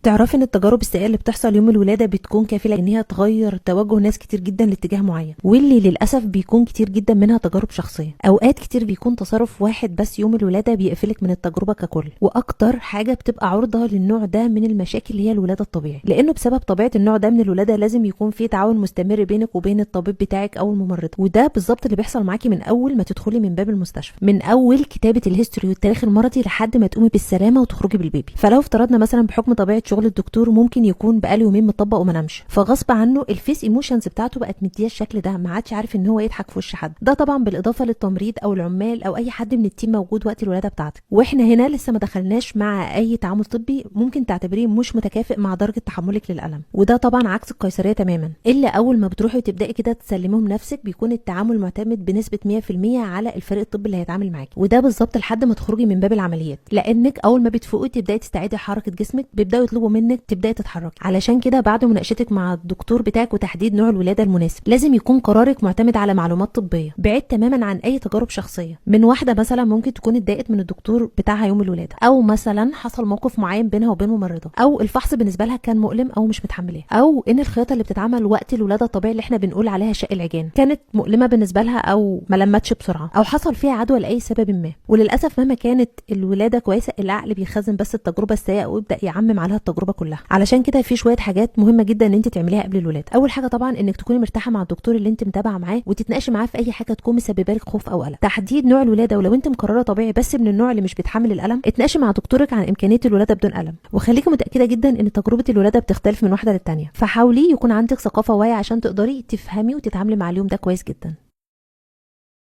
تعرفي ان التجارب السيئة اللي بتحصل يوم الولادة بتكون كافله ان هي تغير توجه ناس كتير جدا لاتجاه معين، واللي للاسف بيكون كتير جدا منها تجارب شخصية. اوقات كتير بيكون تصرف واحد بس يوم الولادة بيقفلك من التجربة ككل، واكتر حاجة بتبقى عرضه للنوع ده من المشاكل هي الولادة الطبيعي، لانه بسبب طبيعة النوع ده من الولادة لازم يكون في تعاون مستمر بينك وبين الطبيب بتاعك او الممرضة، وده بالظبط اللي بيحصل معاكي من اول ما تدخلي من باب المستشفى، من اول كتابه ال history والتاريخ المرضي لحد ما تقومي بالسلامة وتخرجي بال baby. فلو افترضنا مثلا بحكم طبيعة شغل الدكتور ممكن يكون بقاله يومين مطبق وما نامش، فغصب عنه ال face emotions بتاعته بقت مديه الشكل ده، ما عادش عارف ان هو يضحك في وش حد. ده طبعا بالاضافة للتمريض او العمال او اي حد من ال team موجود وقت الولادة بتاعتك. واحنا هنا لسه ما دخلناش مع اي تعامل طبي ممكن تعتبريه مش متكافئ مع درجه تحملك للالم، وده طبعا عكس القيصريه تماما. الا اول ما بتروحي وتبداي كده تسلميهم نفسك بيكون التعامل معتمد بنسبة 100% على الفريق الطبي اللي هيتعامل معاكي، وده بالظبط لحد ما تخرجي من باب العمليات، لانك اول ما بتفوقي تبداي تستعيدي حركة جسمك، بيبداوا يطلبوا منك تبداي تتحركي. علشان كده بعد مناقشتك مع الدكتور بتاعك وتحديد نوع الولادة المناسب لازم يكون قرارك معتمد على معلومات طبية بعيد تماما عن اي تجارب شخصية. من واحدة مثلا ممكن تكون اتضايقت من الدكتور بتاعها يوم الولادة، او مثلا حصل موقف معين بينها وبين ممرضة، او الفحص بالنسبة لها كان مؤلم او مش متحملاه، او ان الخياطة اللي بتتعمل وقت الولادة الطبيعي اللي احنا بنقول عليها شق العجان كانت مؤلمة بالنسبة لها او ما لمتش بسرعة، او حصل فيها عدوى لاي سبب ما. وللاسف مهما كانت الولادة كويسة العقل بيخزن بس التجربة السيئة ويبدا يعمم عليها التجربة كلها. علشان كده في شوية حاجات مهمة جدا ان انت تعمليها قبل الولادة. اول حاجة طبعا انك تكوني مرتاحة مع الدكتور اللي انت متابعه معاه وتتناقشي معاه في اي حاجة تكون مسببه لك خوف او قلق. تحديد نوع الولادة، ولو انت مقررة طبيعي بس من النوع اللي مش بيتحمل الالم اتناقشي مع دكتورك عن امكانية الولادة بدون الم، وخليكي متاكدة جدا ان تجربه الولادة بتختلف من واحدة للتانيه، فحاولي يكون عندك ثقافة واعية عشان تقدري تفهمي وتتعاملي مع اليوم ده كويس جدا.